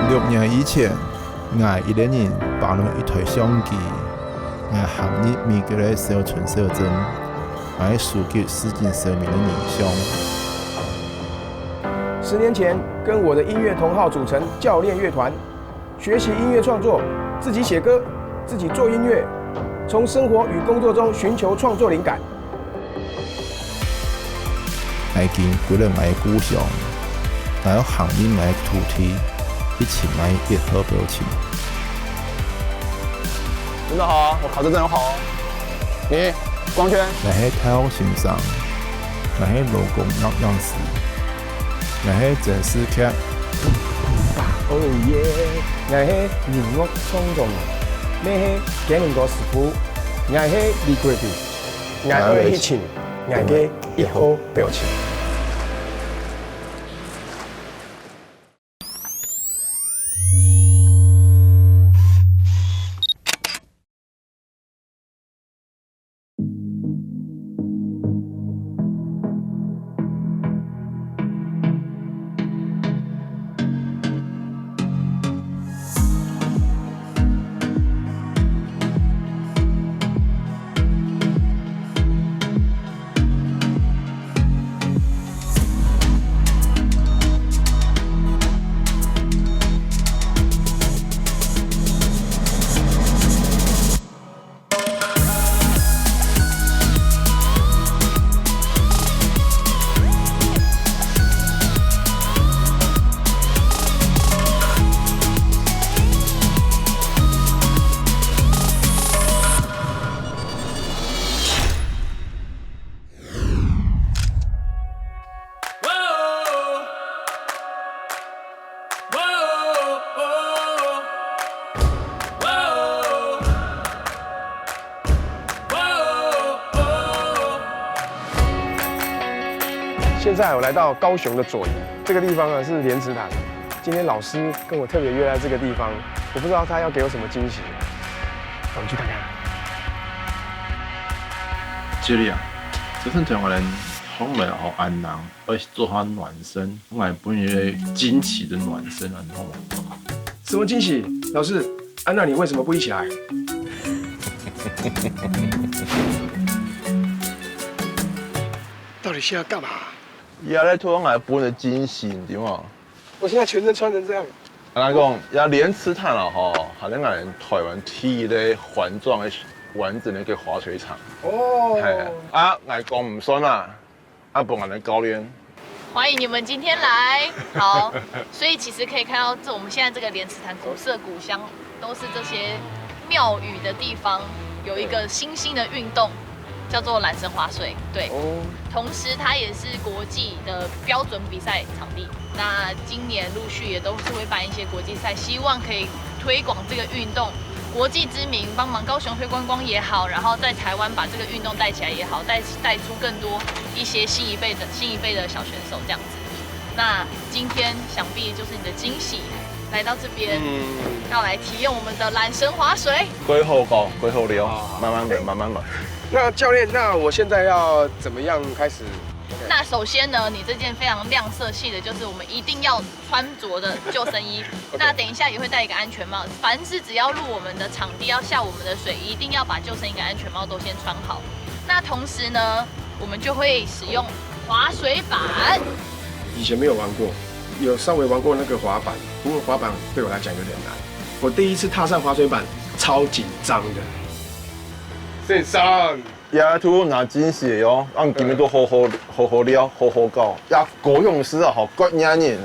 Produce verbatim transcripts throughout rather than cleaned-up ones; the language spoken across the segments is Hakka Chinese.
六年以前，𠊎一個人揹等一台相機，𠊎行入每個个小村小鎮，𠊎收集市井小民个人像。十年前，跟我的音乐同好组成教练乐团，学习音乐创作，自己写歌，自己做音乐，从生活与工作中寻求创作灵感。 𠊎緊歸來𠊎个故鄉，𠊎愛行入𠊎个土地，去尋𠊎一號表情。真的好啊，我考試真的好啊。你，光圈。 𠊎係大學先生，𠊎係勞工攝影師，𠊎係電視劇。哦耶！𠊎係音樂創作人，𠊎係吉林歌詞譜，𠊎係李國輝，𠊎愛去尋𠊎个一號表情。现在我来到高雄的左营，这个地方呢是莲池潭。今天老师跟我特别约在这个地方，我不知道他要给我什么惊喜，我们去看看。这里啊，这份台湾人从来好安宁，而且做好暖身，我来分你个惊喜的暖身啊，你好吗？什么惊喜？老师，安娜，你为什么不一起来？到底是要干嘛？也来偷我分的惊喜，对吗？我现在全身穿成这样。人讲，也莲池潭了吼，还能俺台湾第一个环状的完整的一个滑水场。哦，嘿，啊，俺讲唔算啊，啊，不然的教练。欢迎你们今天来。好，所以其实可以看到，这我们现在这个莲池潭古色古香，都是这些庙宇的地方，有一个新兴的运动，叫做缆绳滑水。对，哦，同时它也是国际的标准比赛场地。那今年陆续也都是会办一些国际赛，希望可以推广这个运动，国际知名，帮忙高雄推观光也好，然后在台湾把这个运动带起来也好，带带出更多一些新一辈的新一辈的小选手这样子。那今天想必就是你的惊喜，来到这边，嗯，要来体验我们的缆绳滑水。过好搞，过好聊，慢慢来，慢慢来。那教练，那我现在要怎么样开始？那首先呢，你这件非常亮色系的，就是我们一定要穿着的救生衣。那等一下也会戴一个安全帽，凡是只要入我们的场地要下我们的水，一定要把救生衣跟安全帽都先穿好。那同时呢，我们就会使用滑水板。以前没有玩过，有稍微玩过那个滑板，不过滑板对我来讲有点难。我第一次踏上滑水板，超紧张的。先生，也都拿惊喜哦，让今天都好好好好聊，好好搞，也高雄市啊，好过年人，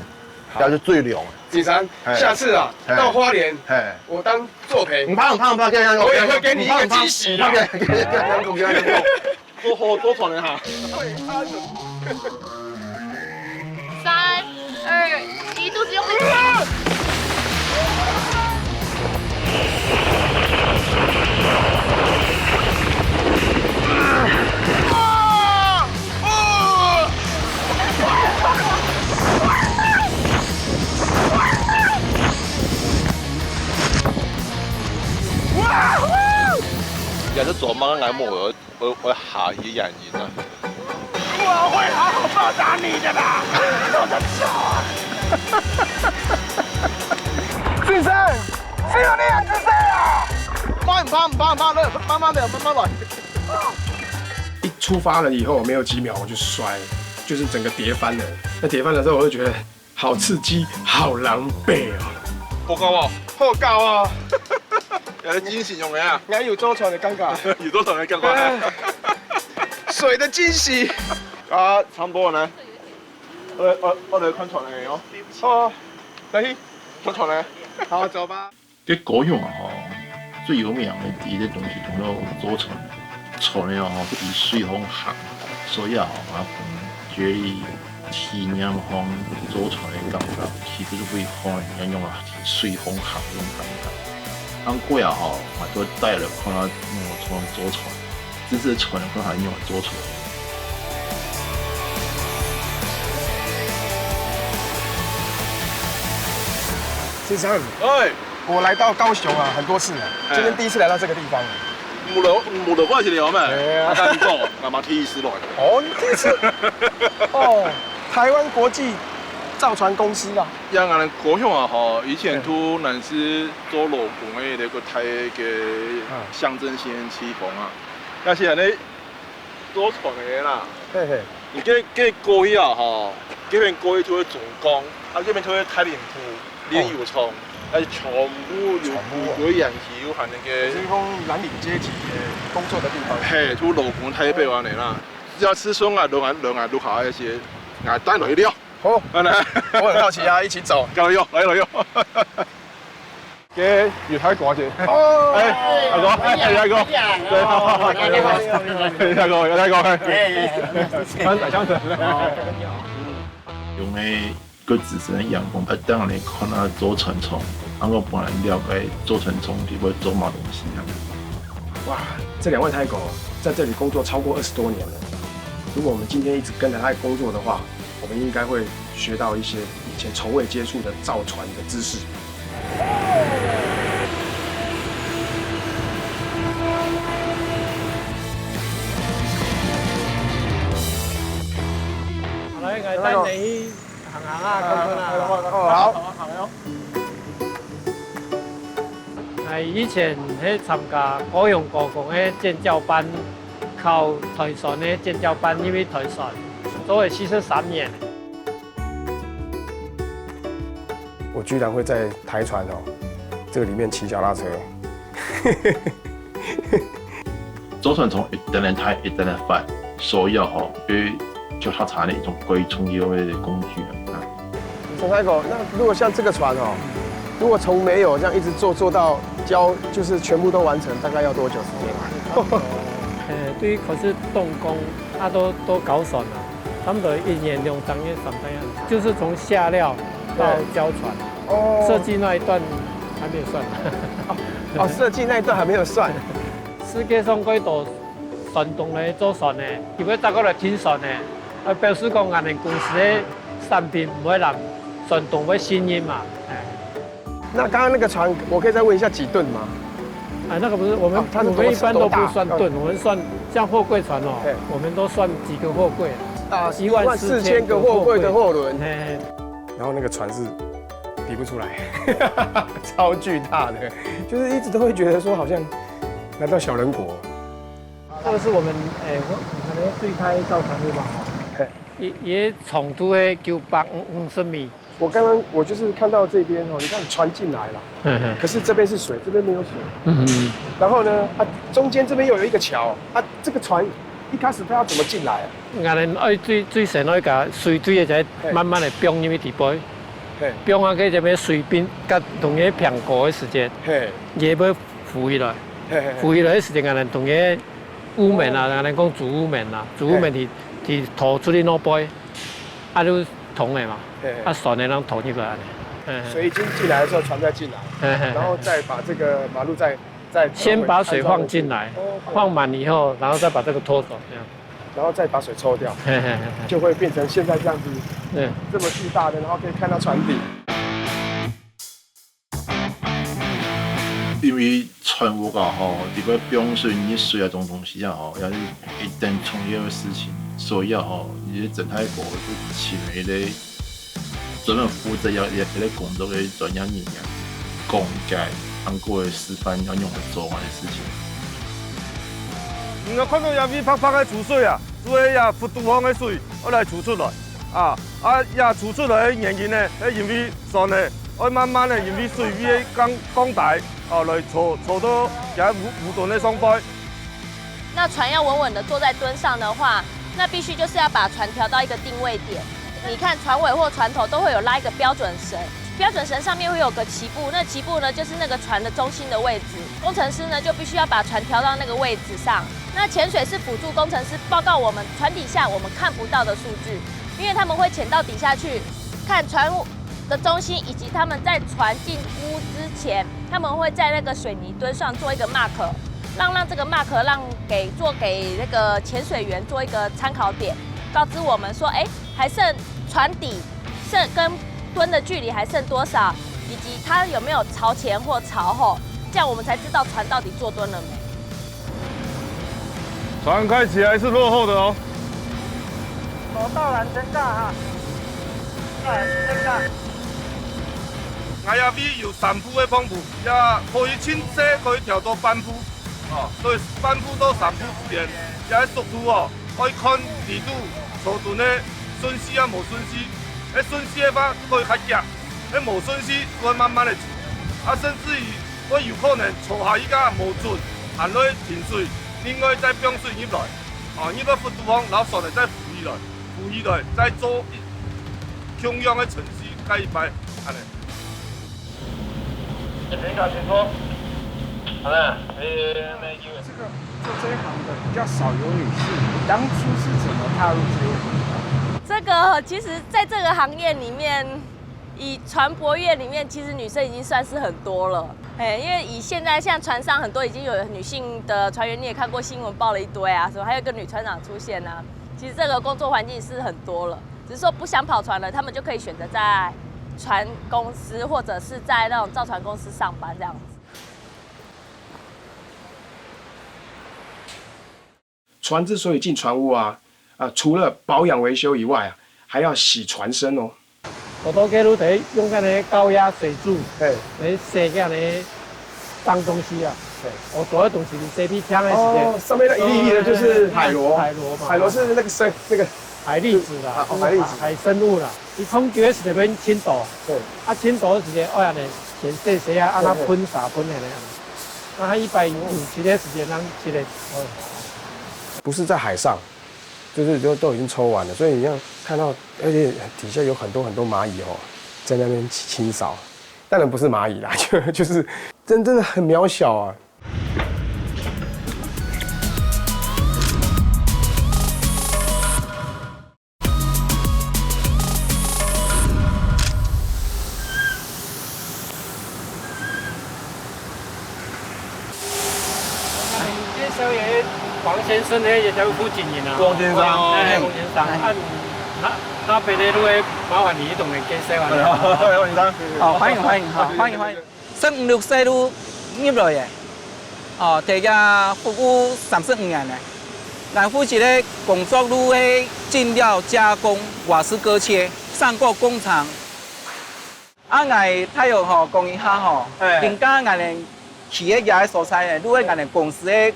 也是最凉。先生，哎下次啊，哎到花莲，嘿，我当作陪你。怕不怕不怕，这样我也会给你一个惊喜啊。好好多传人哈。三、二、一，肚子用力。也是做梦，俺没有，我我下去演绎的。我会好好报答你的啦，我的手啊！先生，谁有你两只手啊？慢，慢，慢，慢，慢，慢慢的，慢慢来。一出发了以后没有几秒我就摔，就是整个跌翻了。那跌翻的时候我就觉得好刺激，好狼狈哦。好搞哦，好搞哦。有点惊喜，有没有？你还有坐船的尴尬。有坐船的尴尬。水的惊喜。啊，长波呢？我我我来看船的哦。哦，来去看船的。好，走吧。 該高雄啊吼，最有名个第一个東西，通常坐船，船个吼，佢隨風行，所以啊吼，𠊎講，覺得體驗上坐船个感覺，其實會好，恁樣啊，隨風行，恁樣感覺。安過啊吼，𠊎就帶了看到那種坐船，這隻船可能還沒有坐船。先生，哎，我來到高雄啊，很多次了，哎。今天第一次來到這個地方。無來，無來過一條咩？哎呀。啊，但你講，𠊎嘛第一次來。哦，你第一次？哦，台灣國際造船公司啊。像𠊎等高雄啊，吼，以前都乃係做勞工个一個大个鄉鎮型地方啊。但是恁樣 坐船个啦。嘿嘿。你該該過去啊吼，該片過去就係中鋼，啊這片就係大林埔、煉油廠，啊全部有全部啊。有有个園區，有含那個，就是講藍領階級的工作的地方。嘿，就勞工代表恁樣啦。只要係說啊，人啊人啊，如何那些，啊，帶來一條。好，來來。我很好奇啊，一起走。加油，來來油。 該有泰國姐。哦。哎，阿哥，哎，阿哥，對，阿哥，阿哥，哎，穿仔相成。用个个自身个眼光，啊，當然你看啊，坐船廠，啊，我本來了解坐船廠裡背做麼東西啊。哇，這兩位泰國在這裡工作超過二十多年了。如果我們今天一直跟著他工作的話，我們應該會學到一些以前從未接觸的造船的知識。 來，𠊎帶你去行行啊，看看啊。哦，好。哎，以前係參加高雄高工个建教班，考台船个建教班，入去台船，做了四十三年。 我居然會在台船哦，這個裡面騎腳踏車。坐船廠一定愛大，一定愛闊，所以吼，對腳踏車呢一種最重要个工具啊。陳太公，那如果像這個船哦，如果從沒有這樣一直做，做到交，就是全部都完成，大概要多久時間啊？呃，對於開始動工啊，到到交船啊，差不多一年、兩三年、三四年，就是從下料到交船，哦。設計那一段還沒有算。哦，設計那一段還沒有算。世界上幾多船東來做船个，佢會再過來停船个，啊，表示講𠊎等公司个產品毋會讓船東會信任嘛。哎。 那剛剛那個船，我可以再問一下幾噸嗎？哎，那個不是，我們，哦，它是多，我們一般都不算噸，多大？嗯。我們算像貨櫃船哦，嘿。我們都算幾個貨櫃，啊，一萬四千個貨櫃的貨輪。一萬四千個貨櫃。嘿，嘿。然後那個船是比不出來，超巨大的，就是一直都會覺得說好像來到小人國。這個是我們，哎，我，可能最大的造船地方哦。嘿。也，也長度係九百五十米。 我剛剛我就是看到這邊哦，你看船進來了，嗯哼。可是這邊是水，這邊沒有水。嗯哼。然後呢，啊，中間這邊又有一個橋，啊，這個船一開始它要怎麼進來啊？𠊎等愛最，最先愛甲水水个才嘿。慢慢个放入去底背。嘿。放啊，佢這邊水平甲同个平高个時節，嘿。佢會浮起來。嘿嘿嘿。浮起來个時節，𠊎等同个屋面啊，哦。𠊎等講主屋面啊，主屋面嘿。去，去拖出去那背。 啊，就通了嘛，嘿嘿。啊，船个人拖入來安尼。嘿嘿。水已經進來的時候，船再進來，嘿嘿嘿。然後再把這個馬路再，再先把水放進來，哦，放滿以後，然後再把這個拖走，這樣。然後再把水抽掉，嘿嘿嘿嘿。就會變成現在這樣子，對。這麼巨大的，然後可以看到船底。 因為船屋啊吼，裡背放水、入水啊，這種東西啊吼，也是一件重要个事情。所以啊吼，這陳太公就請了一個專門負責這，這，這個工作个專業人員。講一下韓國个示範要用來做這个事情。你看到這位白白个出水啊，就係這覆堵房个水愛來出出來啊。啊，這出出來个原因呢，係因為船呢，愛慢慢个因為水位个降，降低，哦，來坐，坐到這烏，烏墩个上背。 那船要稳稳的坐在墩上的话，那必须就是要把船调到一个定位点。你看船尾或船头都会有拉一个标准绳，标准绳上面会有个旗布，那旗布呢就是那个船的中心的位置。工程师呢就必须要把船调到那个位置上。那潜水是辅助工程师报告我们船底下我们看不到的数据，因为他们会潜到底下去看船的中心，以及他们在船进屋之前，他们会在那个水泥墩上做一个 mark，让让这个 mark 让给做给那个潜水员做一个参考点，告知我们说，哎，还剩船底剩跟墩的距离还剩多少，以及它有没有朝前或朝后，这样我们才知道船到底坐墩了没。 船开起来是落后的哦。手到缆绳架哈，到缆绳架。𠊎這位有三步个防護，也可以盡細可以調到半步，哦，所以半步到三步之間，這个速度哦，愛看你度坐墩个順序啊無順序，係順序个話可以較遽，係無順序就會慢慢个出，啊，甚至於 會有可能坐下去个無準，還會停水，另外再放水入來，啊，入來覆堵房，然後船仔再浮起來，浮起來再做一共樣个程序，再一擺，恁呢。請坐，請坐。好了，誒，沒機會。这个做这一行的比较少有女性，你当初是怎么踏入这一行的？这个其实在这个行业里面，以船舶业里面，其实女生已经算是很多了。哎，因为以现在像船上很多已经有女性的船员，你也看过新闻报了一堆啊，什么还有一个女船长出现啊。其实这个工作环境是很多了，只是说不想跑船了，他们就可以选择在船公司或者是在那种造船公司上班这样子。 船之所以进船屋啊，啊，除了保养维修以外啊，还要洗船身哦。我都给你得用个呢高压水柱，嘿，来洗掉呢脏东西啊。我所有东西你洗去枪的时间，哦，上面那一粒一粒的就是海螺，海螺嘛，海螺是那个深那个海蛎子啦，啊哦海蛎子海生物啦。你冲水的时间变青豆，对，啊青豆的时间，哎呀呢，先洗洗啊，让它喷洒喷下来啊。那它一百五十的时间让起来，哦。不是在海上，就是都都已经抽完了，所以你要看到，而且底下有很多很多蚂蚁哦，在那边清扫。当然不是蚂蚁啦，就就是真真的很渺小啊。 介绍个王先生呢，也叫负责人啊。王先生哎，王先生，啊，那那边的路麻烦你同人介绍啊。王先生，好，欢迎欢迎，好，欢迎欢迎。十五六岁就入来个，哦，在遮服务三十五年了。俺负责个工作就係进料加工、瓦斯割切、上锅工程。啊，俺大约吼讲一下吼，哎今家俺个企业家个所在呢，就係俺个公司个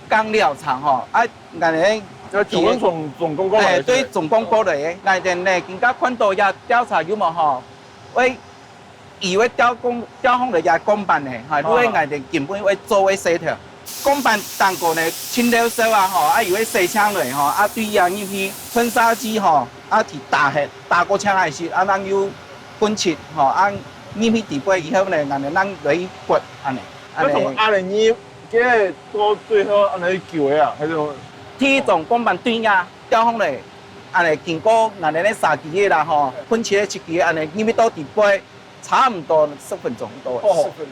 钢料厂吼，啊，俺个要总总总总共过来哎，对，总共过来个，俺等呢，今家看到也调查有无吼？喂， 以为调工调放了也钢板呢，哈，因为俺等根本会做个事头。钢板当过呢，清了手啊吼，啊以为洗清了吼，啊对呀入去喷砂机吼，啊去打下，打过清还是啊，咱有喷漆吼，啊入去底背以后呢，俺等咱来掘，安尼，安尼。那从阿里尼这个到最后安尼救的啊，还是第一种钢板对呀，调放了，安尼经过俺等个砂机个啦吼，喷漆个漆机个安尼入去到底背。 差不多十分钟到。哦，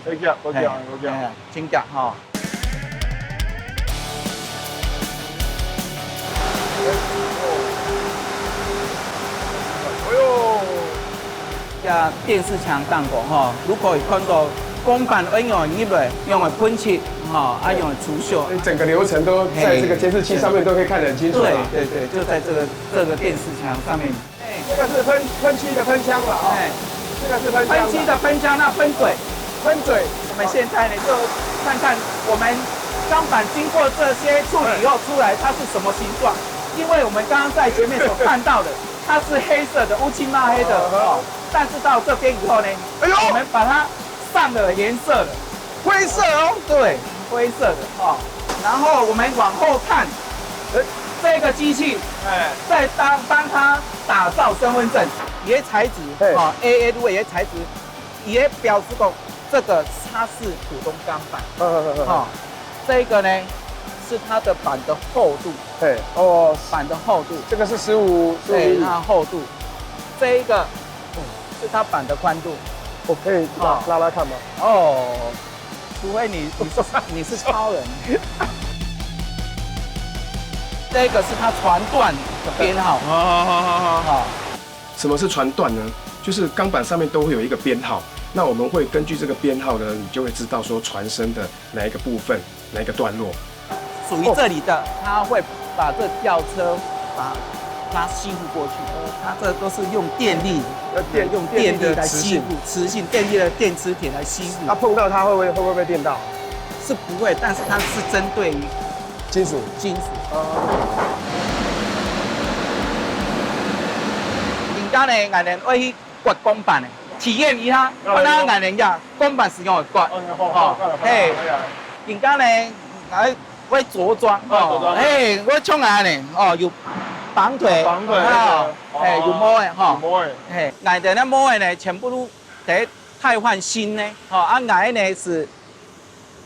好强，好强，好强。哎，真强哈。哎呦，呀，电视墙当中哈，如果看到钢板会用入来，用来喷漆哈，啊用来除锈。整个流程都在这个监视器上面都可以看得很清楚对啊。对对，就在这个这个电视墙上面。这个是喷喷漆的喷枪了啊，哎，这个是喷喷漆的喷枪那喷嘴，喷嘴。我们现在呢，就看看我们钢板经过这些处理以后出来，它是什么形状。因为我们刚刚在前面所看到的，它是黑色的，乌漆嘛黑的哦。但是到这边以后呢，哎呦，我们把它上了颜色了。灰色哦。对，灰色的哦。然后我们往后看，这个机器，哎，在帮帮他打造身份证，伊个材质，哦，A A 的材质，伊个表示讲这个它是普通钢板，嗯嗯嗯嗯，哈，这个呢是它的板的厚度，嘿，哦，板的厚度，这个是十五，十五对，它的厚度，这一个，嗯，是它板的宽度。我可以拉，哦，拉拉看吗？哦，除非你，你是，你是超人。这个是它船段的编号。好好好好好。好。什么是船段呢？就是钢板上面都会有一个编号，那我们会根据这个编号呢，你就会知道说船身的哪一个部分、哪一个段落。属于这里的，他会把这吊车把它吸附过去，它这都是用电力，要电，用电力来吸附，电力的磁性。磁性电力的电磁铁来吸附。那碰到它会不会，会不会被电到？是不会，但是它是针对于金属。金属。哦。人家呢，俺人会去刮钢板呢，体验一下，看他俺人家钢板使用的刮。哦，好，好，好，好，嘿，好，好。人家呢，还会着装，哦，着装。嘿，我像俺呢，哦，有绑腿，绑腿那个，哦，嘿，有帽的，哈，有帽的。嘿，俺的那帽的呢，全部都得汰换新的，哈，啊，俺呢是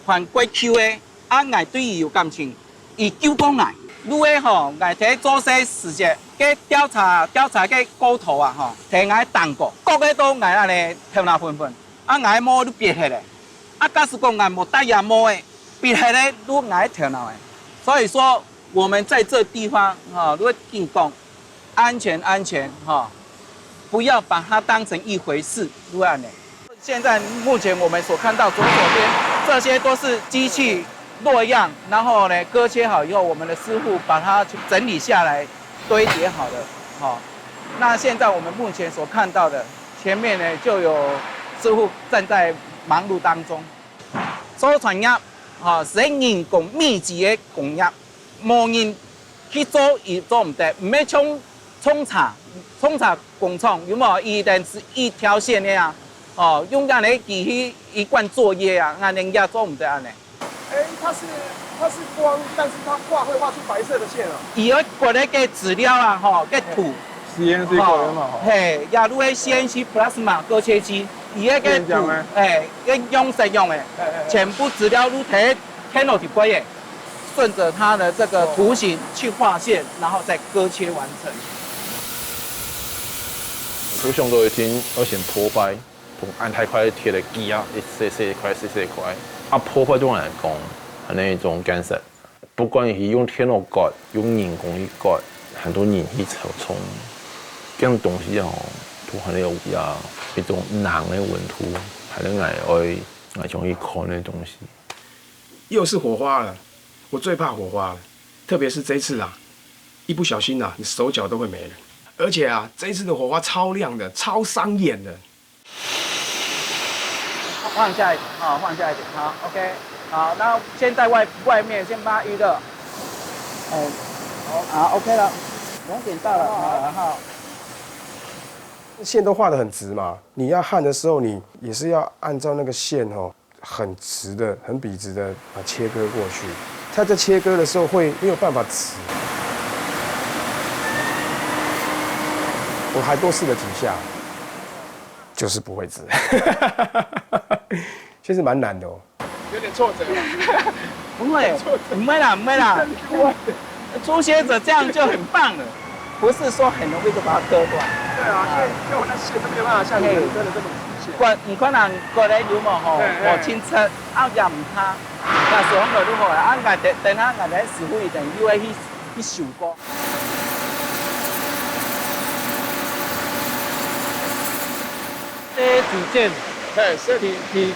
换过旧的，啊，俺对伊有感情，伊救过俺。如果吼，俺在做事時節，个调查，调查个過頭啊，吼，在俺當過，各个都俺恁呢頭那昏昏，啊，俺毛都別下來，啊，假使講俺無戴眼毛的，別下來都俺頭腦的。所以說，我們在這地方，哈，如果硬講，安全，安全，哈，不要把它當成一回事，如果恁呢。现在目前我们所看到左手边，这些都是机器落样，然后呢，割切好以后，我们的师傅把它整理下来，堆叠好了。好，那现在我们目前所看到的，前面呢，就有师傅正在忙碌当中。 做船業，吼，係人工密集个工業，無人去做，佢做毋得。毋係像沖茶，沖茶工廠有無？佢等係一條線个啊，哦，用恁呢機器一貫作業啊，恁呢也做毋得恁呢。哎，它是，它是光，但是它畫會畫出白色的線啊。佢愛割个資料啊，吼，个圖， C N C 割个嘛，吼。嘿，也就係C N C plasma割切機，佢个圖，電漿呢？哎，个樣式樣个，哎，哎，哎。全部資料都在電腦底背个，順着它的這個圖形去畫線，然後再割切完成。我想到一定要先破壞，同恁大塊鐵个機啊，一細細塊、細細塊，啊，破壞對我來講，還有一種感受。 不管係用電腦割，用人工去割，還係人去操縱，這樣東西吼，都還有呀，一種冷个溫度，還係𠊎愛，𠊎想去看个東西。又是火花了，我最怕火花了，特別是這一次啊，一不小心啊，你手腳都會沒了。而且啊，這一次的火花超亮的，超傷眼的。 换下一点，好，换下一点，好，OK，好，那现在外外面先把它预热，哎，好，好，OK 了，熔点到了，好，然后线都画得很直嘛，你要焊的时候，你也是要按照那个线哦，很直的、很笔直的啊切割过去。它在切割的时候会没有办法直。我还多试了几下，就是不会直。其实蛮难的哦。有点挫折啊。不会，不会啦，不会啦。初学者这样就很棒了，不是说很容易就把它割断。对啊，因为因为我那线都没有办法像你们割的这么直线。割，你看人割的有无吼？嘿，嘿。无清楚，啊也毋怕，那手风了如何啊？啊，等等下，俺的师傅一定又要去去修过。 這主件，嘿，是。佢，佢，佢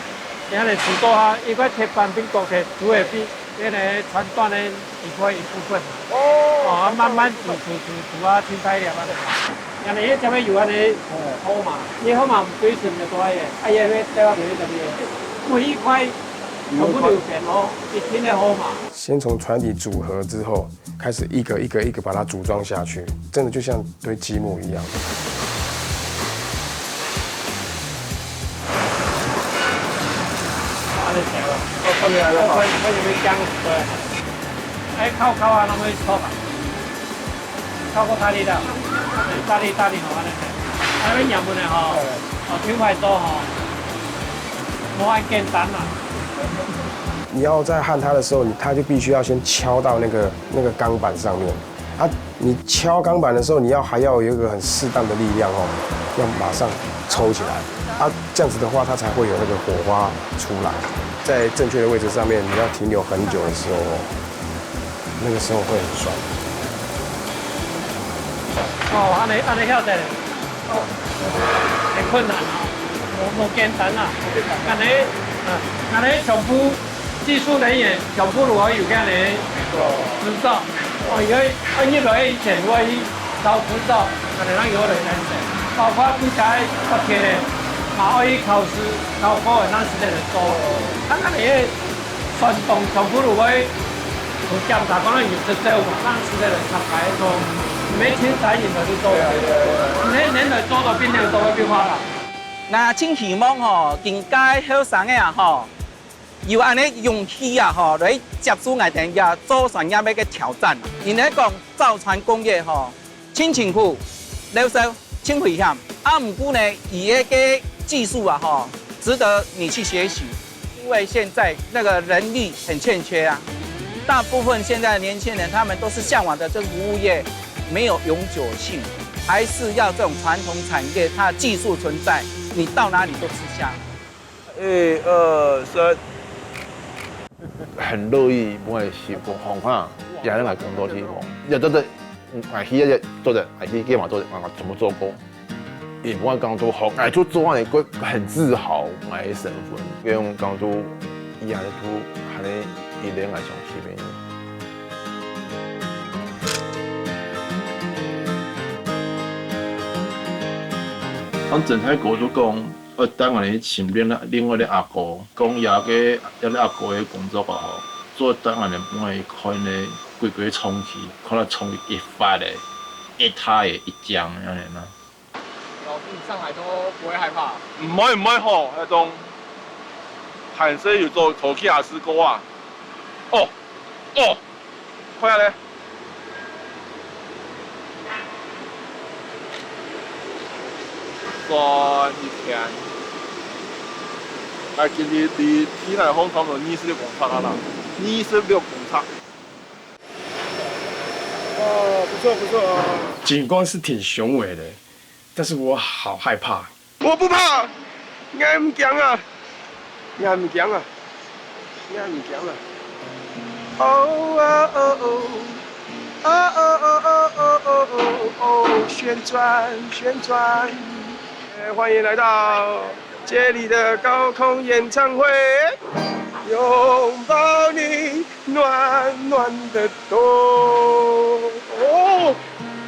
恁樣主刀哈，一塊鐵板並割開，主要比該个長短个一塊一部分。哦，哦，啊，慢慢煮，煮，煮，煮啊，清彩了嘛，對吧？恁樣，這邊有恁樣，哦，好嘛，你好嘛，對準就多一點，啊，也會帶到別的地方。每一塊全部都有編號，一定的號码。先从船体组合之后，开始一个一个一个把它组装下去，真的就像堆积木一样。哎，靠靠啊，那么一撮吧。 超过大力的，大力大力吼，安尼，安尼仰般的吼，哦，挺快做吼，无恁简单啦。你要在焊它的时候，你它就必须要先敲到那个那个钢板上面。啊，你敲钢板的时候，你要还要有一个很适当的力量哦，要马上抽起来。啊，这样子的话，它才会有那个火花出来。在正确的位置上面，你要停留很久的时候哦，那个时候会很酸。 哦，安尼安尼晓得，哦，很困难啊，无无简单啊。安尼，啊，安尼全部技术人员全部都要有搿样个执照，哦，因为啊入来以前我去考执照，安尼咱有个人认识，包括比赛发帖个，嘛要去考试，考过个，咱实在来做。啊，安尼个 传统全部都会有检查，可能有执照嘛，但是个人插牌个，毋免清彩人就去做，你年年来做到变成做个变化啦。那真希望吼，今屆后生个啊吼，有安尼勇气啊吼，来接受𠊎等个造船业个挑战。因为讲造船工业吼， 真辛苦，老师真危险。啊，毋过呢，伊个技术啊，吼，值得你去学习，因为现在那个人力很欠缺啊。大部分现在的年轻人，他们都是向往的就是服务业，没有永久性，还是要这种传统产业，它技术存在，你到哪里都吃香。 一二三。很乐意，不会辛苦，很快，也是来工作地方，也做得，嗯，哎，去也做得，哎，去干嘛做得，啊，怎么做过，也不会讲说好，哎，就做完一个很自豪，哎，身份，因为讲说，一样的都还能一点来想西边。当整台国就讲， 呃，等下去寻另另外个阿哥，讲遐个遐个阿哥个工作啊吼，做等下来分伊看个规个个冲去，看到冲去一发个，一塌个，一僵个安尼啦。老师，你上海都不会害怕？毋会毋会吼，那种坦克有做头去也试过啊。哦哦， 看下咧。转一圈。啊，其实离地面上差不多二十六公尺啊啦，二十六公尺。哦，不错不错哦。景观是挺雄伟的，但是我好害怕。 我不怕，𠊎毋驚啊，𠊎毋驚啊，𠊎毋驚啊。哦啊哦哦，啊哦哦哦哦哦哦，旋转旋转。哎，欢迎来到这里的高空演唱会，拥抱你。 暖暖的头。哦，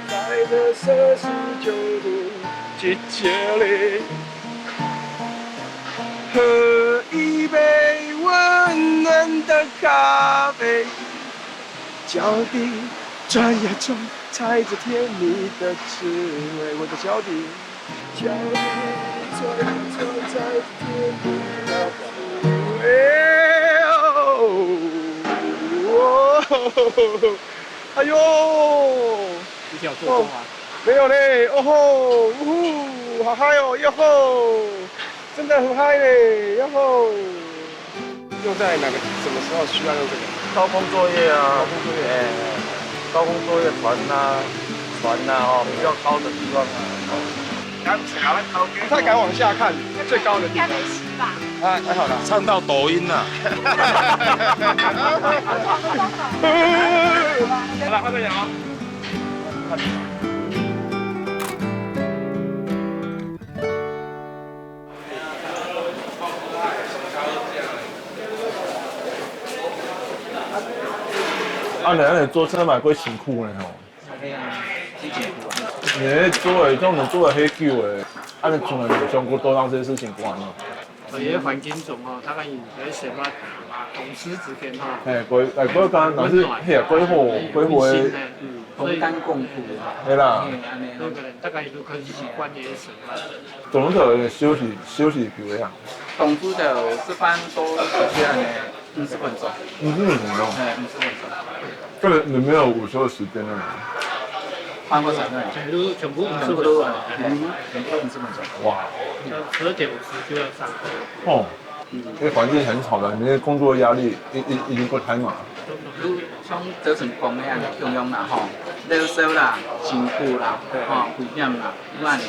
在这摄氏九度季节里，喝一杯温暖的咖啡，脚底转呀转，踩着甜蜜的滋味，我的脚底。 脚底转呀转，在天边那滋味。哎呦，哦，哎呦，你有做过吗？哦，没有嘞，哦吼，呜呼，好嗨哦，哟吼，真的很嗨嘞，哟吼。 用在哪个，什么时候需要用这个？高空作业啊，高空作业。哎，高空作业船啊，船啊，哦，比较高的地方啊。不太敢往下看，最高的地方。应该没事吧？啊，还好啦。唱到抖音了。好了，快点哦。 啊，你安尼做真的蛮过辛苦的吼。你咧做的，像你做了遐久的，啊，你从来没有想过做到这些事情过呢？在這个環境中吼，大家人在生活，同事之間吼，哎，過，哎，過剛，若是，溫暖，嘿啊，過好，哎，過好个，溫馨的，嗯，所以同甘共苦啊。嘿啦。嘿，恁呢咯。每個人大概都很習慣這个生活。總是有休息，休息久的啊。當初就食飯到時間呢，五十分鐘。五十分鐘哦。哎，五十分鐘。 根本就沒有午休的時間了。換過場了。全部，全部五十分鐘。全部都，嗯，全部都五十分鐘。哇。就十二點五十就要上課。哦，嗯。因為環境很吵的，你那工作壓力一，一，一定夠大嘛。就像早晨講的恁樣，共樣啦吼，老師啦，辛苦啦，吼，危險啦，有恁呢。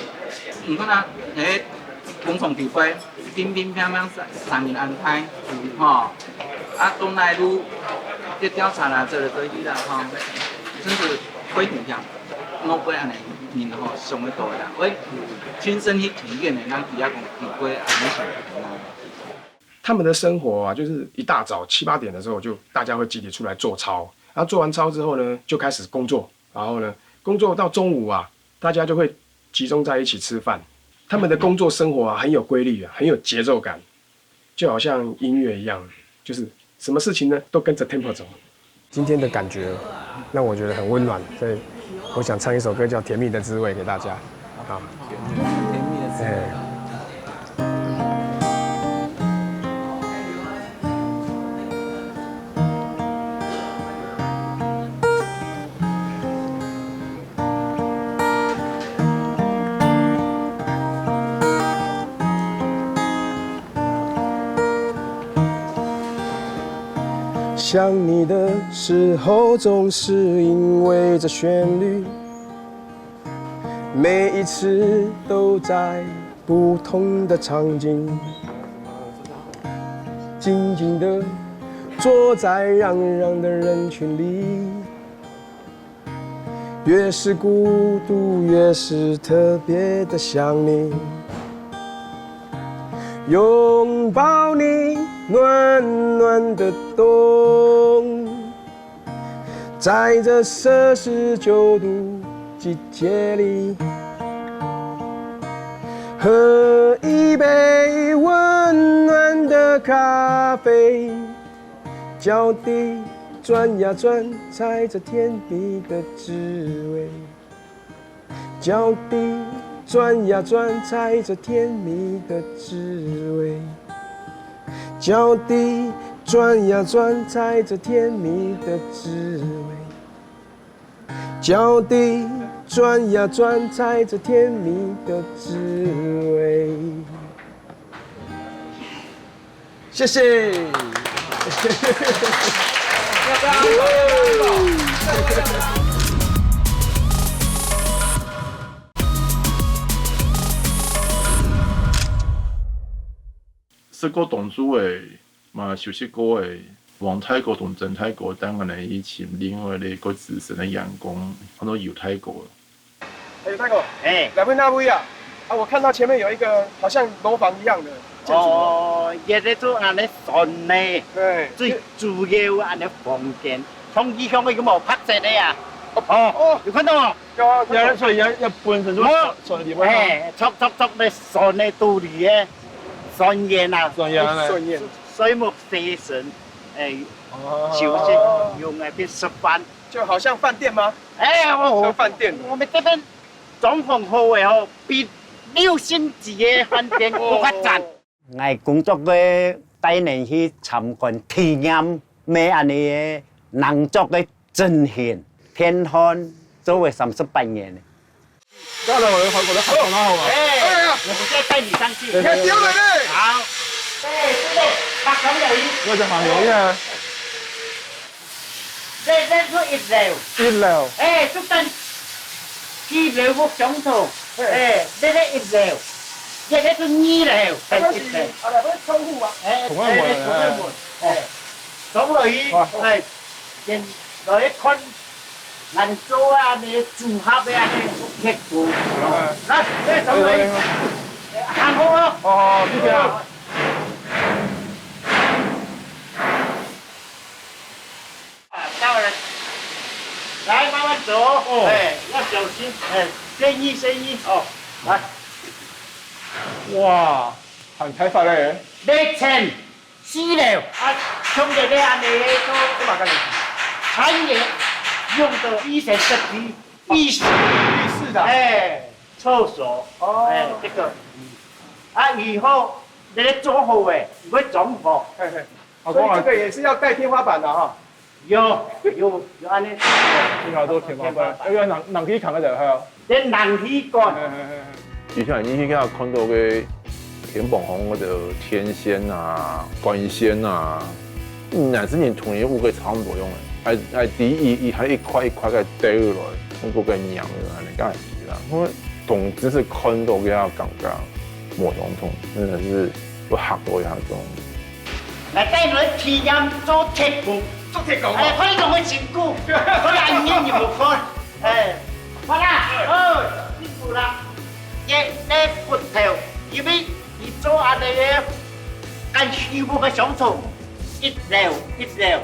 毋過呢，誒，工廠地位 乒乒乓乓三，三人安排，吼，啊，到哪路，這調查啦，做來做去啦，吼，真是非常強。我會恁呢，人吼，想得到啦，我親身去體驗的，咱比較講，比較恁呢想的啦。他们的生活啊，就是一大早七八点的时候，就大家会集体出来做操，然后做完操之后呢，就开始工作，然后呢，工作到中午啊，大家就会集中在一起吃饭。他们的工作生活啊，很有规律啊，很有节奏感，就好像音乐一样，就是什么事情呢，都跟着 tempo 走。今天的感觉让我觉得很温暖，所以我想唱一首歌叫《甜蜜的滋味》给大家。好，甜蜜的滋味。哎。想你的时候，总是因为这旋律，每一次都在不同的场景，静静地坐在熙熙攘攘的人群里。 越是孤独，越是特别的想你。拥抱你，暖暖的冬，在这摄氏九度季节里，喝一杯温暖的咖啡， 脚底转呀转，踩着甜蜜的滋味。脚底转呀转，踩着甜蜜的滋味。脚底转呀转，踩着甜蜜的滋味。 脚底转呀转，踩着甜蜜的滋味。谢谢。食過當晝个，嘛休息過个，黃大哥同曾大哥帶𠊎等去尋另外一個資深个員工，安到游大哥。哎，游大哥，哎。來問哪位啊？啊，我看到前面有一個好像樓房一樣的建築物。哦，這個就安到船呢，對。最主要安到房間，像以前个有無白色个啊？哦，哦。有看到無？ 要，要，所以要，要本身就，哦，所以你们，哎，坐，坐，坐在船的肚里个船员啊，船员啊。船员。睡目休神，哎，哦。休息，用来去食饭。就好像饭店吗？哎，哦，像饭店。我们这边装潢好的吼，比六星级的饭店更加赞。哦。 𠊎工作个帶人去參觀體驗，乜恁呢个農作个振興，田漢做了三十八年了。到了，我的，我的，好，好，好。哎，哎呀，我们再带你上去。你看丢了嘞。好。哎，对对，他很容易。我的好容易啊。 這，這係一樓。一樓。哎，就跟二樓屋相同。嘿。哎，這係一樓，這係二樓，係一樓。啊，那不是窗户啊？哎，同樣門，哎，同樣門。哎。哎，走落去，哇。哎，先來看，難做啊，你組合的啊，你結構。哎。來，哎，走落去。哎，哎，哎。哎，行好了。哦，好，謝謝啊。 啊，到了。來，慢慢走。哦。哎，要小心。哎，小心，小心。哦，來。哇，還開發咧？六層四樓。啊，像這个恁呢，都，這嘛个產業用的一層設計，一層。浴室的。哎，廁所。哦。哎，這個，嗯。啊，以後那個做好誒，你會裝潢。嘿嘿。阿公啊，所以這個也是要蓋天花板的哈。 有，有，有恁呢。你好多天花板，天花板。要不要冷，冷氣扛得了，還有？連冷氣管。嘿，嘿，嘿，嘿。接下來你去看到个天板項个天線啊、管線啊，嗯，乃至你同一屋个差不多樣个，還，還第一，一，還一塊一塊个堆落來，通過个黏个，恁呢个啦。因為同真實看到个感覺無相同，真的是有嚇到一下這種。 來帶你們體驗做鐵工。做鐵工哦。哎，看你做麼辛苦，看你恁硬你無看。哎，好啦，哦，辛苦啦。這，這骨頭，因為你做恁呢个，跟師傅个相處，一樓一樓，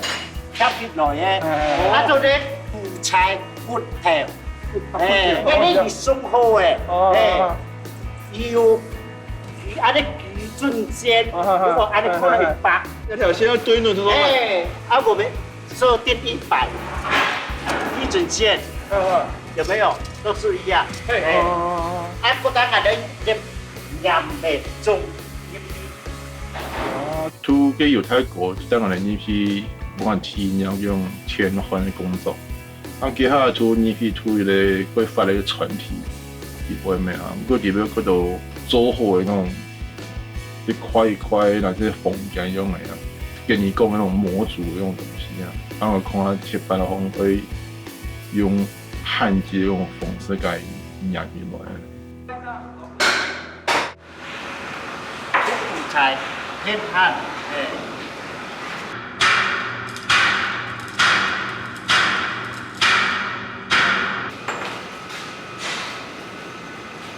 跳起來个，哎。啊，做這苦菜骨頭。 哎，哦，恁呢你送好誒，哦，哎，哦。有，有恁呢幾準線，哦，哦，哦，如果恁呢看到一百。哎，哎，哎。那條線要對準，是吧？哎，啊，我們設定一百，一準線，哦，哦。有沒有？都是一樣。嘿，嘿。哎。哦，哦，哦。啊，不然俺的，也，也沒中。哦。都給有太高，當然你去，不管體驗用全換的工作。 啊，接下來就入去做一個開發个團體，一般个啊，毋過裡背看到做好个那種，一塊一塊，那些紅磚用个啊，跟你講那種模組那種東西啊，然後看啊，鐵板好像會用焊接那種方式給它壓起來。 苦菜，鐵板，哎。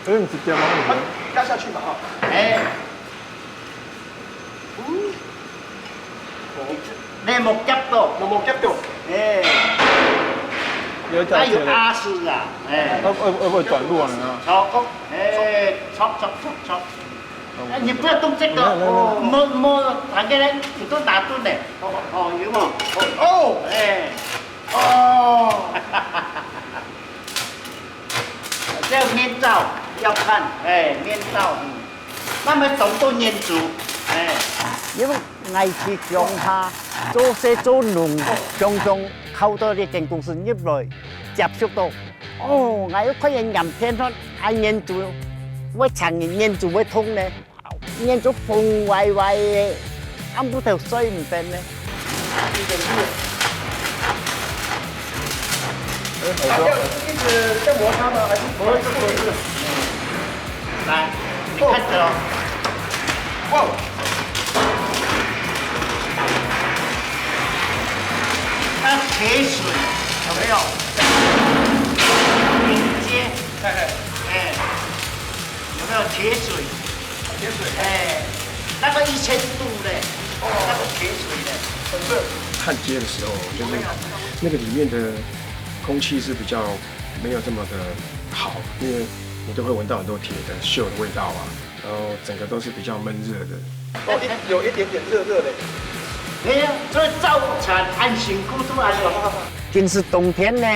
哎，你直接拿那個壓下去嘛，哈。哎。嗯。 你無夾到。你無夾到。哎。有一條鐵的。它有壓式啊，哎。會，會，會，會短路啊，你看。好，好，哎，戳，戳，戳，戳。哎，你不要動這個，沒有，沒有，沒有。莫，莫，那個呢，你都拿鈍呢。哦，哦，有嗎？哦，哎。哦。這面罩要看，哎，面罩，嗯。 那麼當多年資，哎。因為𠊎去鄉下做事做農，常常靠到這間公司入來，接觸到。哦，𠊎又看人眼片看，啊，年資會長，年資會痛呢。年資紅歪歪个，暗晡頭睡毋得呢。 啊，要一直在摩擦嗎？還是不是，不是。來，你看著哦。哇！它鐵水有沒有？連接。嘿嘿。哎，有沒有鐵水？ 鐵水。哎，那個一千度的，哦。那個鐵水的。很熱。焊接的時候，就是那個裡面的空氣是比較沒有這麼的好，因為你都會聞到很多鐵的鏽的味道啊，然後整個都是比較悶熱的。哦，一，有一點點熱熱的。哎呀，所以造船恁辛苦都恁樣。緊係冬天呢，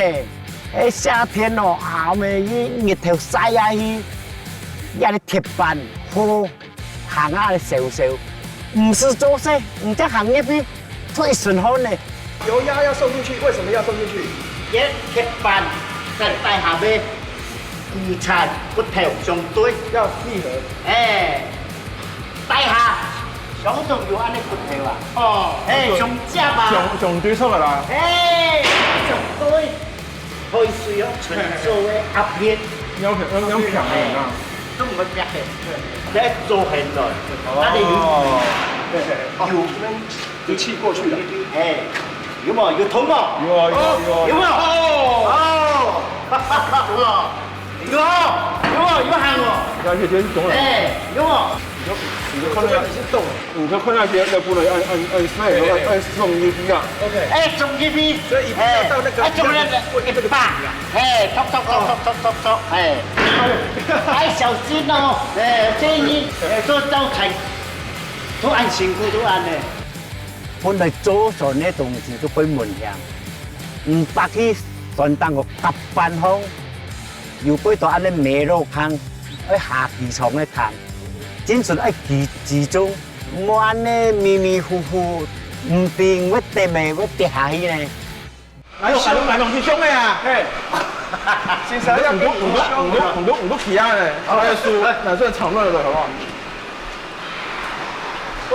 哎，夏天哦，啊，𠊎兜去日頭曬下去，這個鐵板好 行啊燒燒，毋使做事，毋使行入去，忒順風呢。油壓要送進去，為什麼要送進去？這鐵板跟底下个骨材骨頭相對。要密合。哎，底下相同有恁呢骨頭啊。哦。哎，相接啊。相，相對出來啦。哎，相對。 排水哦，純做个壓力。要強，要，要強的啊。都毋會煏个，來做很耐，哦。那裡有，有，有氣過去了。哎，有無？有通無？有啊，有啊，有啊。有無？哦，哦，有啊，有無？有行無？了解，這是懂了。哎，有無？你就，你就看那個，你就看那個，那不能按，按，按，按，按送入去啊。OK。哎，送入去。所以一定要到那個，哎，哎，送入去，一百。 嘿，戳，戳，戳，嘿。哎，小心哦，哎，建議做造成都恁辛苦，都恁呢。本來做船个東西都會問險，毋捌去船頂个甲板項，又會到恁呢迷路坑，愛下機場个坑，真正愛記集中，莫恁呢迷迷糊糊，毋定會跌咩，會跌下去呢。 哎呦，哎呦，哎呦，你凶的啊！嘿，先生要跟你凶啊。你都，你都，你都，你都皮啊嘞！哎呀，叔，那算吵乱了，好不好？哦。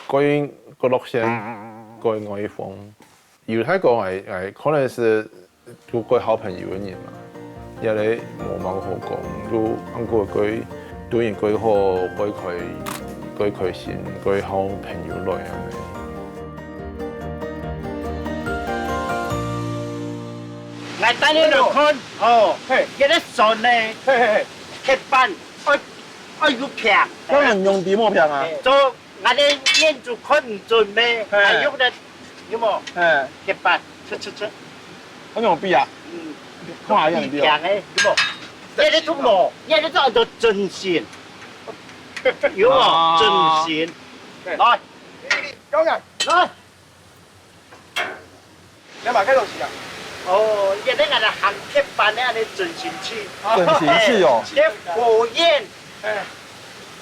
過，過落線，過外風。 有太講，哎，哎，可能係做過好朋友个人嘛，也係無麼个好講，就恁過過，對人過好，過開，過開心，過好朋友來恁呢。來，帶你來看，哦，嘿。這个船呢，嘿嘿嘿。鐵板，愛，愛有平。當然用地莫平啊。嘿，做 𠊎个眼珠看毋準咩，嘿。還用得，有無？嘿。鐵板，切切切。那種比啊？嗯。看下樣比哦。比平个，有無？這个都無，這个都叫做準心。有無？哦。準心。嘿。來。高人。來。 你買該東西啊？哦，這个𠊎兜行鐵板个恁呢準心器。準心器哦。這火焰，哎。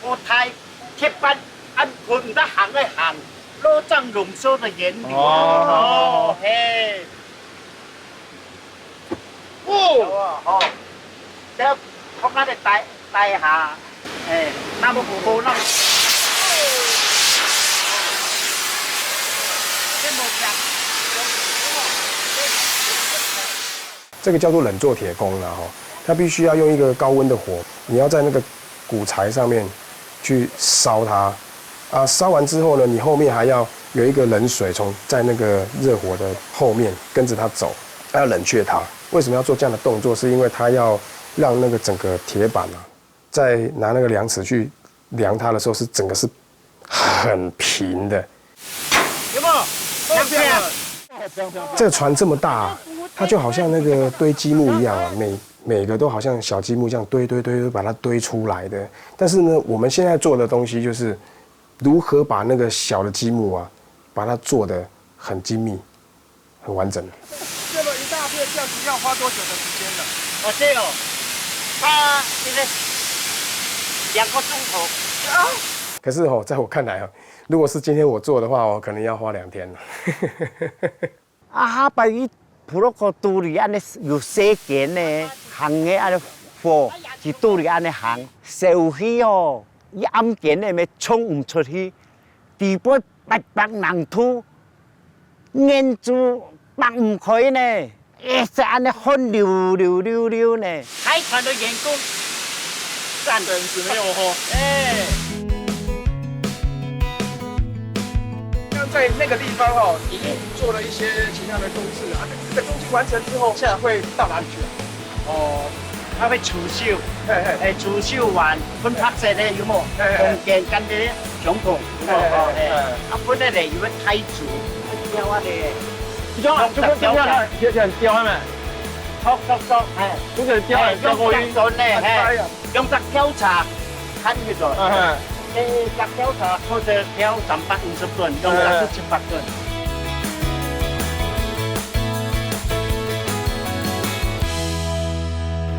火台鐵板，恁困得行个行，老張龍壽个原理。哦。哦，嘿。哦。哦，哦。這放那个台，台下，哎，那麼火，那麼這个叫做冷作铁工啦，吼，它必须要用一个高温的火，你要在那个骨材上面去烧它，啊，烧完之后呢，你后面还要有一个冷水从，在那个热火的后面跟着它走，它要冷却它。为什么要做这样的动作？是因为它要让那个整个铁板啊，在拿那个量尺去量它的时候，是整个是很平的。有没有？这个船这么大啊，它就好像那个堆积木一样啊，每，每个都好像小积木这样堆堆堆堆把它堆出来的。但是呢，我们现在做的东西就是如何把那个小的积木啊，把它做得很精密、很完整。这么一大片这样子要花多久的时间呢？哦，这哦，它这个两个钟头。可是哦，在我看来哦，如果是今天我做的话哦，可能要花两天了。啊，下擺去普羅科都裡恁呢有細間呢，行个恁呢火，佢都裡恁呢行，燒去哦，一暗間呢，乜衝毋出去，底背白白冷土，眼珠擘毋開呢。 一直恁呢汗流流流流呢。海船的员工，赞。真是没有吼。哎。那在那个地方哦，已经做了一些其他的工事了。啊，这个东西完成之后，现在会到哪里去啊？哦，它会除鏽，嘿嘿。哎，除鏽完，分白色的有无？嘿嘿。中间跟这个相同，有无？嘿嘿哦，哎。嘿。啊，分了嘞，有个太子，雕啊嘞。你说啊，就跟这个雕起来，雕起来雕啊没？ tok tok tok，嘿。不是雕来雕过去。哎，用这个呢，嘿，哎呀。用这个调查，看去做。嗯哼。这个调查或者调三百五十吨，用这个是七百吨。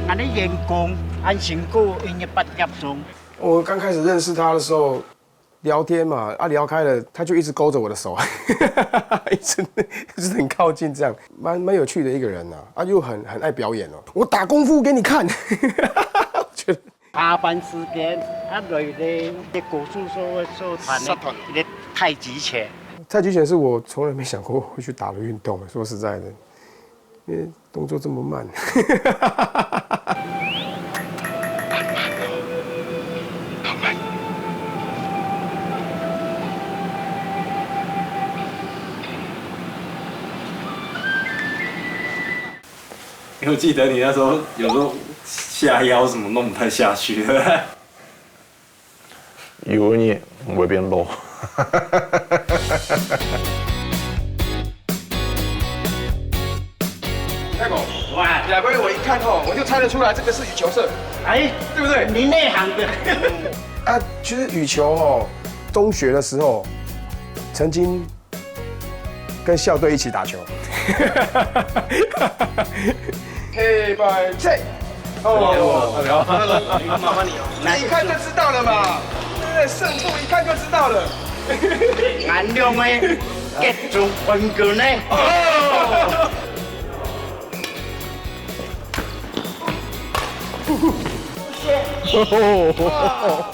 俺的员工很辛苦，一日八粒钟。我刚开始认识他的时候， 聊天嘛，啊，聊开了，他就一直勾着我的手，一直，一直很靠近这样，蛮，蛮有趣的一个人啊，啊，又很，很爱表演哦。我打功夫给你看，我觉得。下班时间，啊，来咧，这个故事所，所谈的，一个太极拳。太极拳是我从来没想过会去打的运动，说实在的。 因为动作这么慢。因为我记得你那时候有时候下腰什么弄不太下去，对不对？ 有一日我会变老。大哥，喂，来，各位，我一看吼，我就猜得出来这个是羽球社，哎，对不对？你内行的。啊，其实羽球吼，中学的时候曾经跟校队一起打球。黑白切。哦，慢慢你哦，你看就知道了嘛，对不对？胜负一看就知道了。俺两个结束分割呢。哦。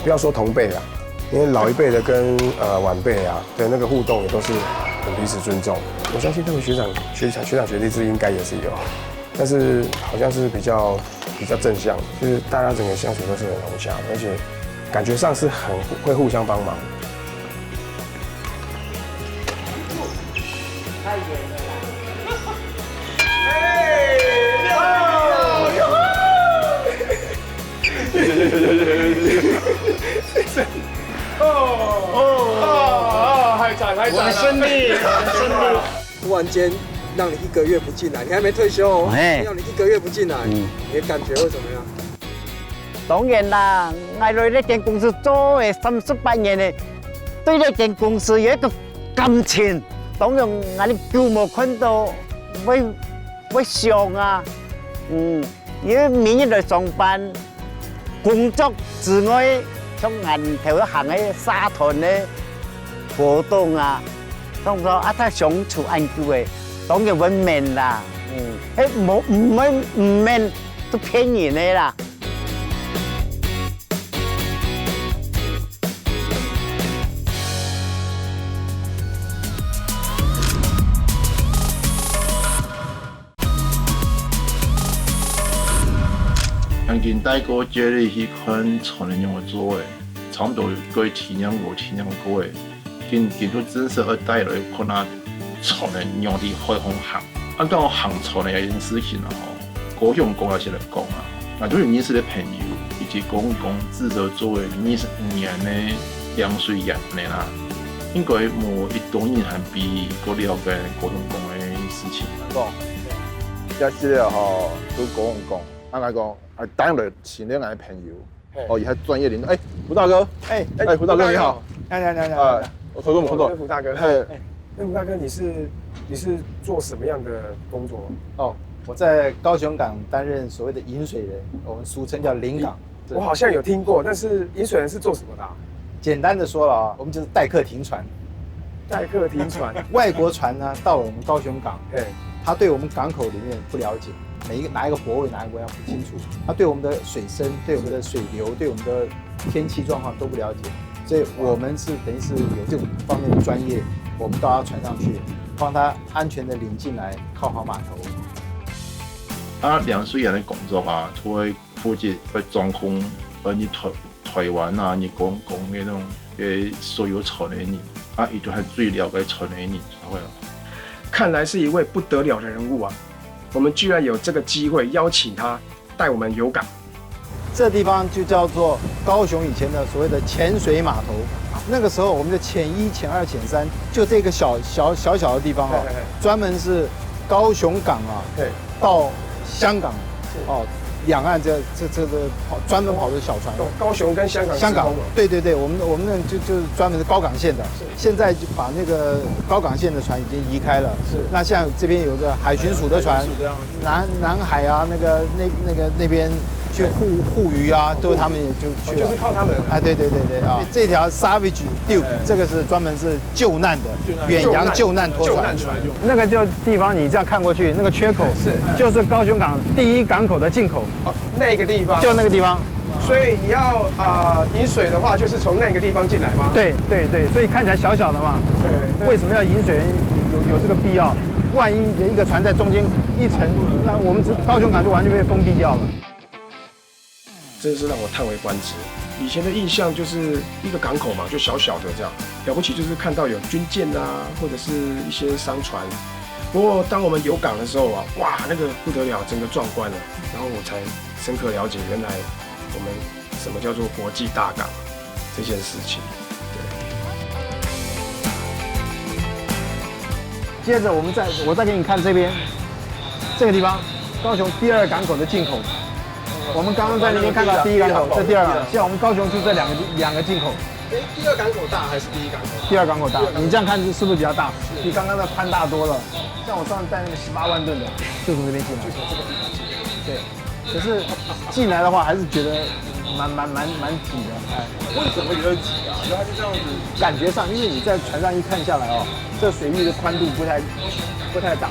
不要说同辈啦，因为老一辈的跟呃晚辈啊，对那个互动也都是很彼此尊重。我相信他们学长、学长、学长学弟制应该也是有，但是好像是比较比较正向，就是大家整个相处都是很融洽，而且感觉上是很会互相帮忙。突然间让你一个月不进来，你还没退休哦，哎，让你一个月不进来，嗯，你的感觉会怎么样？当然啦，我来这间公司做了三十八年了，对这间公司有一个感情，当然我的久没看到，会会想啊，嗯，因为每日来上班，工作之外，像俺头行个社团个活动啊，当中啊，大家相处恁久个，当然会面啦，嗯，嘿，无毋会毋面，都骗人个啦。曾经带过Jerry去看厂里仰仔做个，差不多个体验个体验过个，今今就正式要带来看下厂里仰仔海空行。啊，讲行厂个一件事情啊，吼，高雄讲也是来讲啊，啊，都有认识个朋友，以及讲讲至少做个二十五年个两水人个啦，应该无一多人还比我了解高雄讲个事情。讲，这资料吼，都讲讲，啊，来讲，啊，当然请了俺的朋友，哦，也还专业领导。哎，胡大哥，哎哎，胡大哥你好，来来来来，啊，我说过我说过，胡大哥，哎，那胡大哥你是你是做什么样的工作？哦，我在高雄港担任所谓的引水人，我们俗称叫领港。我好像有听过，但是引水人是做什么的？简单的说了啊，我们就是代客停船。代客停船，外国船呢到了我们高雄港，哎，他对我们港口里面不了解，每一个哪一个泊位哪一个国家不清楚，他对我们的水深、对我们的水流、对我们的天气状况都不了解，所以我们是等于是有这种方面的专业，我们到他船上去，帮他安全的领进来，靠好码头。啊，两水人的工作啊，除了负责呃掌控呃你头。台湾啊，你讲讲个那种个所有船个人啊，伊都还最了解船个人，会啊。看来是一位不得了的人物啊！我们居然有这个机会邀请他带我们游港。这地方就叫做高雄以前的所谓的浅水码头，那个时候我们的浅一、浅二、浅三，就这个小小小小的地方啊，专门是高雄港啊，到香港哦，两岸这这这个跑专门跑的小船，高雄跟香港香港，对对对，我们我们那就就是专门是高港线的，现在就把那个高港线的船已经移开了，是。那像这边有个海巡署的船，南南海啊，那个那那个那边去护护渔啊，都是他们也就去，就是靠他们，哎，对对对对啊，这条 Savage Duke 这个是专门是救难的，远洋救难拖船，那个就地方你这样看过去，那个缺口是就是高雄港第一港口的进口。那个地方，就那个地方。所以你要啊引水的话，就是从那个地方进来吗？对对对，所以看起来小小的嘛。对。为什么要引水？有有这个必要？万一一个船在中间一沉，那我们高雄港就完全被封闭掉了。真的是让我叹为观止。以前的印象就是一个港口嘛，就小小的这样，了不起就是看到有军舰啊，或者是一些商船。不过当我们游港的时候啊，哇，那个不得了，整个壮观了。然后我才深刻了解，原来我们什么叫做国际大港这件事情。对。接着我们再，我再给你看这边，这个地方，高雄第二港口的进口。我们刚刚在那边看到第一港口，这第二港，现在我们高雄就这两个两个进口。哎，第二港口大还是第一港口大？第二港口大，你这样看是是不是比较大？比刚刚的宽大多了。像我上次带那个十八万吨的，就从这边进来。对，可是进来的话还是觉得蛮蛮蛮蛮挤的，哎。为什么觉得挤啊？就它就这样子。感觉上，因为你在船上一看下来哦，这水域的宽度不太不太大，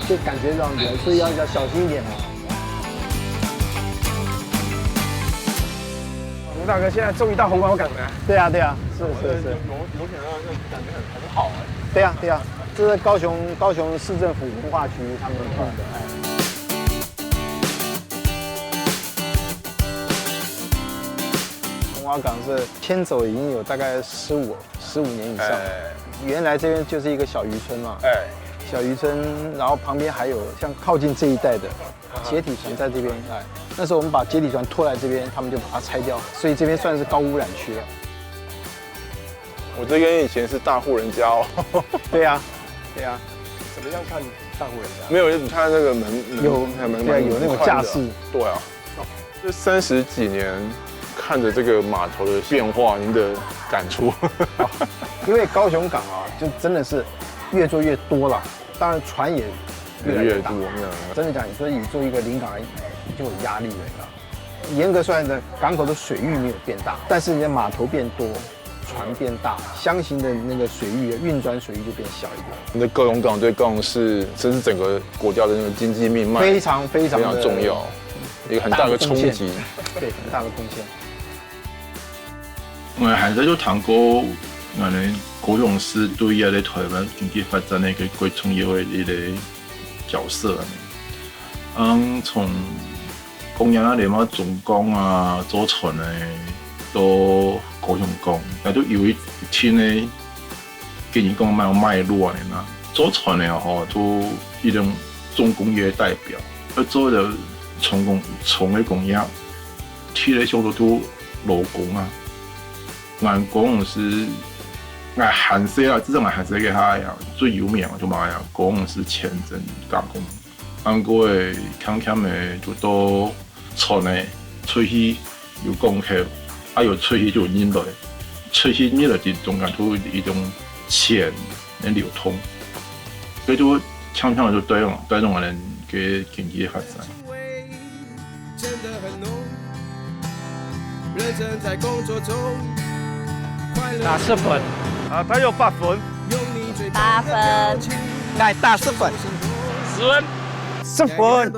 就感觉这样子，所以要要小心一点哦。吴大哥，现在终于到红毛港了。对啊，对啊，是是是。游游艇啊，那感觉很很好哎。对啊对啊，这是高雄高雄市政府文化局他们办的。哎。红毛港是迁走已经有大概十五十五年以上。哎。原来这边就是一个小渔村嘛，哎。小渔村，然后旁边还有像靠近这一带的解体船在这边，哎，那时候我们把解体船拖来这边，他们就把它拆掉，所以这边算是高污染区了。我这边以前是大户人家哦。对呀，对呀。怎么样看大户人家？没有，就是他那个门门有门对啊，有那种架势。对啊，这三十几年看着这个码头的变化，您的感触？因为高雄港啊，就真的是越做越多了，当然船也越来越大。越来越多，嗯。真的讲，你说你做一个临港，就有压力了，你知道吗？严格算来的，港口的水域没有变大，但是你的码头变多，船变大，箱型的那个水域，运转水域就变小一点。那高雄港对高雄市，甚至整个国家的那个经济命脉非常非常的非常重要，一个很大的冲击。大的贡献。对，很大的贡献。我还在就谈过，可能高雄市对于在台湾经济发展的一个最重要的一个角色啊。嗯，从工业啊，連到重工啊，做船的，到高雄港，那都有一定的，跟你讲蛮有脉络的啦。做船的吼，都一种重工业代表，要做的重工重的工业，体力上都都劳工啊。俺公司，俺还是啊，至少俺还是个啥呀，最有名就嘛呀，公司前身加工。 安过个强强个就到船个，出去有港口，啊有出去就有人来，出去人来就中间就有一种钱能流通，所以就强强就带动带动俺个经济发展。打十分。啊，他有八分。八分。来打十分。十分。十分。